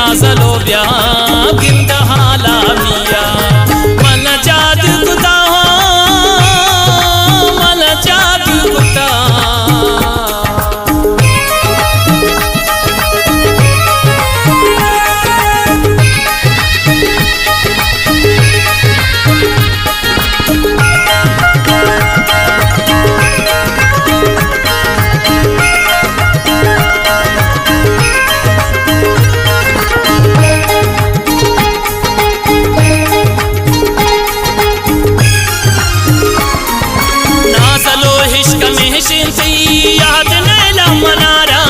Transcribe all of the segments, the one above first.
نازلو بیا گند حالا میا، من جادو کتا ہو، من جادو کتا۔ نازلو عشق مہشین تی یاد نیلا منارا،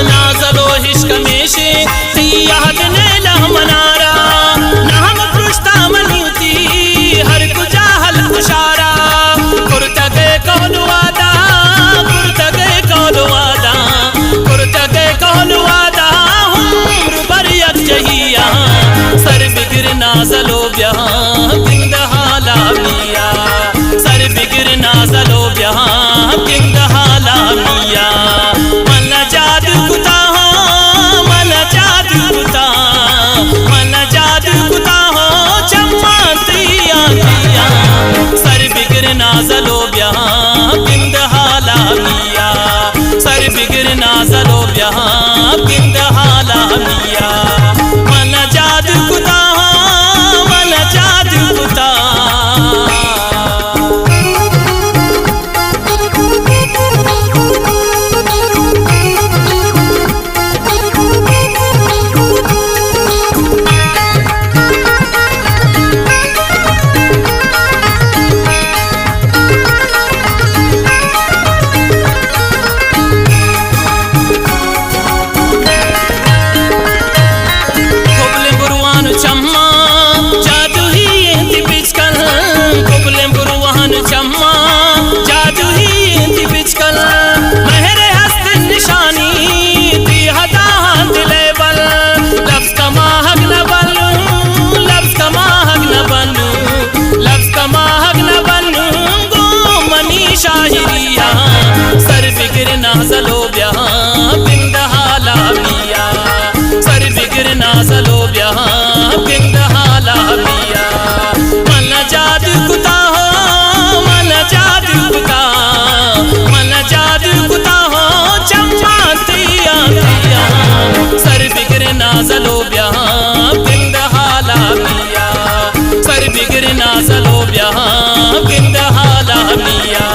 نازلو عشق مہشین تی یاد نیلا منارا، نام پرشتا منی تی ہر کجا حل کشارا، کرتگے قول وعدہ، کرتگے قول وعدہ، کرتگے قول وعدہ، عمر بر یک جہیا، سر بگر نازلو بیا گند حالا میا، سر بگر نازلو بیا گند حالا میا، من جادو کتا ہو، من جادو کتا، من جادو کتا ہو، چماں تیاں تیاں، سر بگر نازلو بیا گند حالا میا، سر بگر نازلو بیا گند حالا میا، من جادو کتا ہو، من جادو کتا۔ کبلیں بروان چماں جادوئی انت بچکن، کبلیں بروان چماں جادوئی انت بچکن، مہر ہست نشانی تی ہدا دل بل، لفظ کماہگ نہ بنوں، لفظ کماہگ نہ بنوں، لفظ کماہگ نہ بنوں، گوں منی شاعریا، سر بگر نازلو بیا گند حالا میا، سر بگر نازلو بیا گند حالا میا، من جادو کتا ہو، من جادو کتا، من جادو کتا ہو، چماں تیاں تیاں، سر بگر نازلو بیا گند حالا میا، سر بگر نازلو بیا گند حالا میا،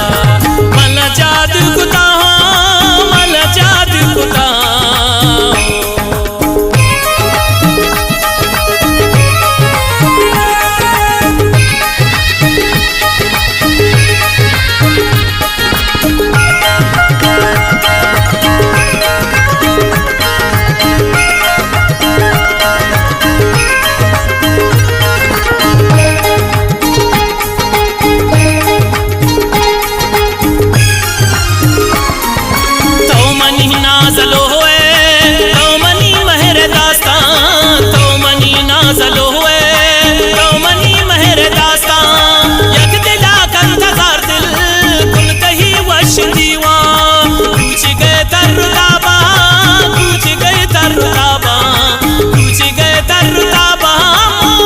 من جادو کتا ہو، من جادو کتا۔ تو منی نازلو ئے، تو منی مہر داستان، تو منی نازلو ئے، تو منی مہر داستان۔ یک دلا کنت ہزار دل، کل تئی وش دیوان۔ کوچ گئے تر تاباں، کوچ گئے تر تاباں، کوچ گئے تر تاباں،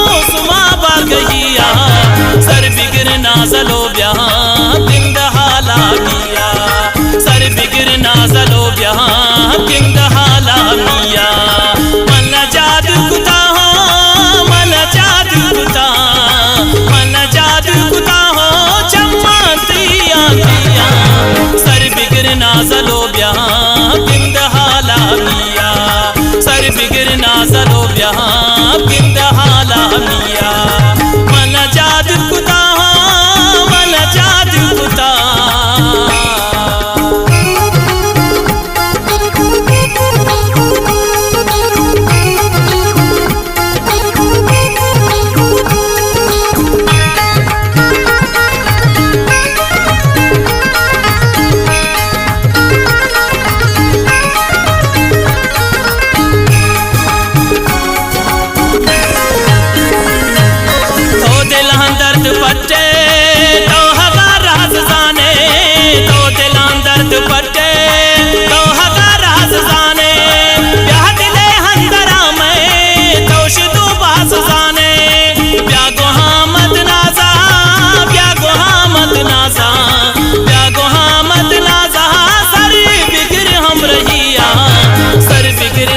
موسما باگہیا۔ سر بگر نازلو بیا گند حالا میا، سر بگر نازلو بیا گند حالا میا۔ من جادو کتا ہو، من جادو کتا، من جادو کتا ہو، چماں تیاں تیاں۔ سر بگر نازلو بیا گند حالا میا، سر بگر نازلو بیا گند حالا میا۔ من جادو کتا ہو، من جادو کتا۔ تو دلاں درد پٹے، تو ہما راز زانے، تو دلاں درد پٹے، تو ہما راز زانے، بیا دلے اندرا مئے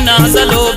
نازلو